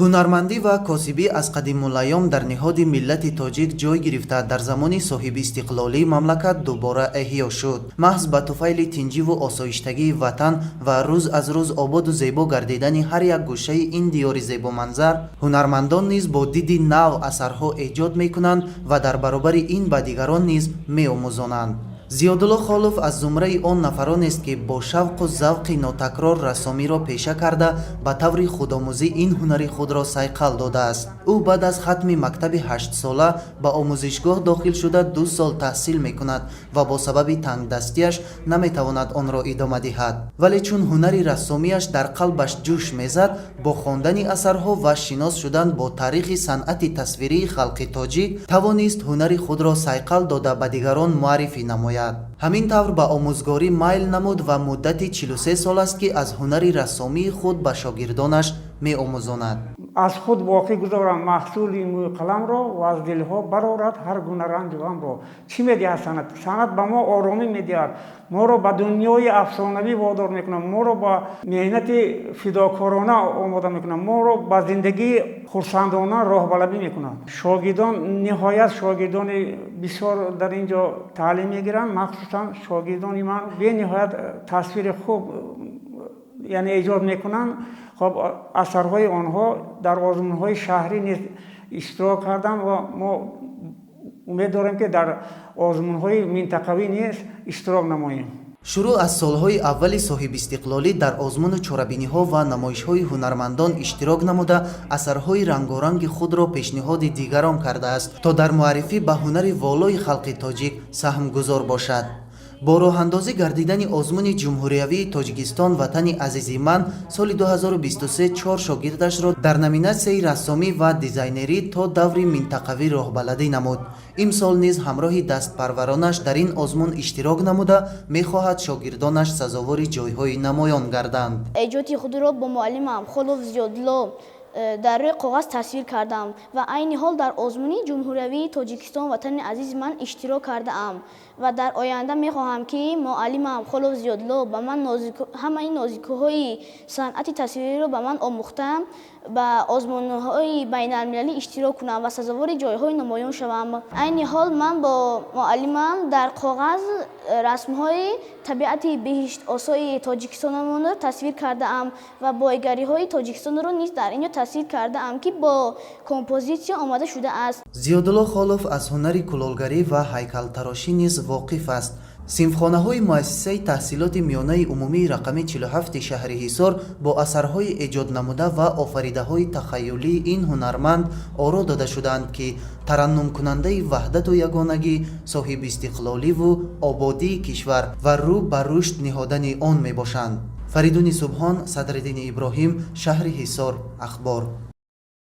Ҳунармандӣ ва косибӣ аз қадимулайём дар ниҳоди миллати тоҷик ҷой гирифта, дар замони соҳибистиқлолии мамлакат дубора эҳё шуд. Маҳз ба туфайли тинҷиву осоиштагии ватан ва рӯз аз рӯз ободу зебо гардидани ҳар як гӯшаи ин диёри зебоманзар, ҳунармандон низ бо диди нав асарҳо эҷод мекунанд ва дар баробари ин ба дигарон низ меомӯзонанд. Зиёдулло Холов аз зумраи он нафаронест, ки бо шавқу завқи нотакрор рассомиро пеша карда, ба таври худомӯзӣ ин ҳунари худро сайқал додааст. Ӯ баъд аз хатми мактаби ҳаштсола ба омӯзишгоҳ дохил шуда, 2 сол таҳсил мекунад ва бо сабаби тангдастиаш наметавонад онро идома диҳад. Вале чун ҳунари рассомиаш дар қалбаш ҷӯш мезад, бо хондани асарҳо ва шинос шудан бо таърихи санъати тасвирии халқи тоҷик тавонист ҳунари худро сайқал дода, ба дигарон муаррифӣ намояд. Ҳамин тавр ба омӯзгорӣ майл намуд ва муддати 43 сол аст, ки аз ҳунари рассомии худ ба шогирдонаш меомӯзонад. Аз худ боқӣ гузорам маҳсули мӯи қаламро ва аз дилҳо барорад ҳар гуна ранҷу ғамро. Чӣ медиҳад санъат? Санъат ба мо оромӣ медиҳад, моро ба дунёи афсонавӣ водор мекунад, моро ба меҳнати фидокорона омода мекунад, моро ба зиндагии хурсандона роҳбаладӣ мекунад. Шогирдон, ниҳоят шогирдони бисёр дар ин ҷо таълим мегиранд. Махсусан шогирдони ман бениҳоят тасвири хуб, яъне, эҷод мекунанд. Хоб, асарҳои онҳо дар озмунҳои шаҳрӣ низ иштирок карданд ва мо умед дорем, ки дар озмунҳои минтақавӣ низ иштирок намоем. Шурӯъ аз солҳои аввали соҳибистиқлолӣ дар озмуну чорабиниҳо ва намоишҳои ҳунармандон иштирок намуда, асарҳои рангоранги худро пешниҳоди дигарон кардааст, то дар муаррифӣ ба ҳунари волои халқи тоҷик саҳмгузор бошад. Бо роҳандозӣ гардидани озмуни ҷумҳуриявии «Тоҷикистон, ватани азизи ман» соли 2023 чор шогирдашро дар номинатсияи рассомӣ ва дизайнерӣ то даври минтақавӣ роҳбаладӣ намуд. Имсол низ ҳамроҳи дастпарваронаш дар ин озмун иштирок намуда, мехоҳад шогирдонаш сазовори ҷойҳои намоён гарданд. Эҷоди худро бо муаллимам Холов Зиёдулло дар рӯи коғаз тасвир кардам ва айни ҳол дар озмуни ҷумҳуриявии «Тоҷикистон, ватани азизи ман» иштирок кардаам ва дар оянда мехоҳам, ки муаллимам Холов Зиёдулло ба ман ҳамаи нозикиҳои санъати тасвириро ба ман омӯхта, ба озмунҳои байналмилалӣ иштирок кунам ва сазовори ҷойҳои намоён шавам. Айни ҳол ман бо муаллимам дар коғаз расмҳои табиати биҳиштосои Тоҷикистонамонро тасвир кардаам ва бойгариҳои Тоҷикистонро низ дар ин ҷо тасвир кардаам, ки бо композитсия омода шудааст. Зиёдулло Холов аз ҳунари кулолгарӣ ва ҳайкалтарошӣ низ воқиф аст. Синфхонаҳои муассисаи таҳсилоти миёнаи умумии рақами 47 шаҳри Ҳисор бо асарҳои эҷоднамуда ва офаридаҳои тахаюлии ин ҳунарманд оро дода шудаанд, ки тараннумкунандаи ваҳдату ягонагӣ, соҳибистиқлоливу ободии кишвар ва рӯ ба рушд ниҳодани он мебошанд. Фаридуни Субҳон, Садриддини Иброҳим, шаҳри Ҳисор, Ахбор.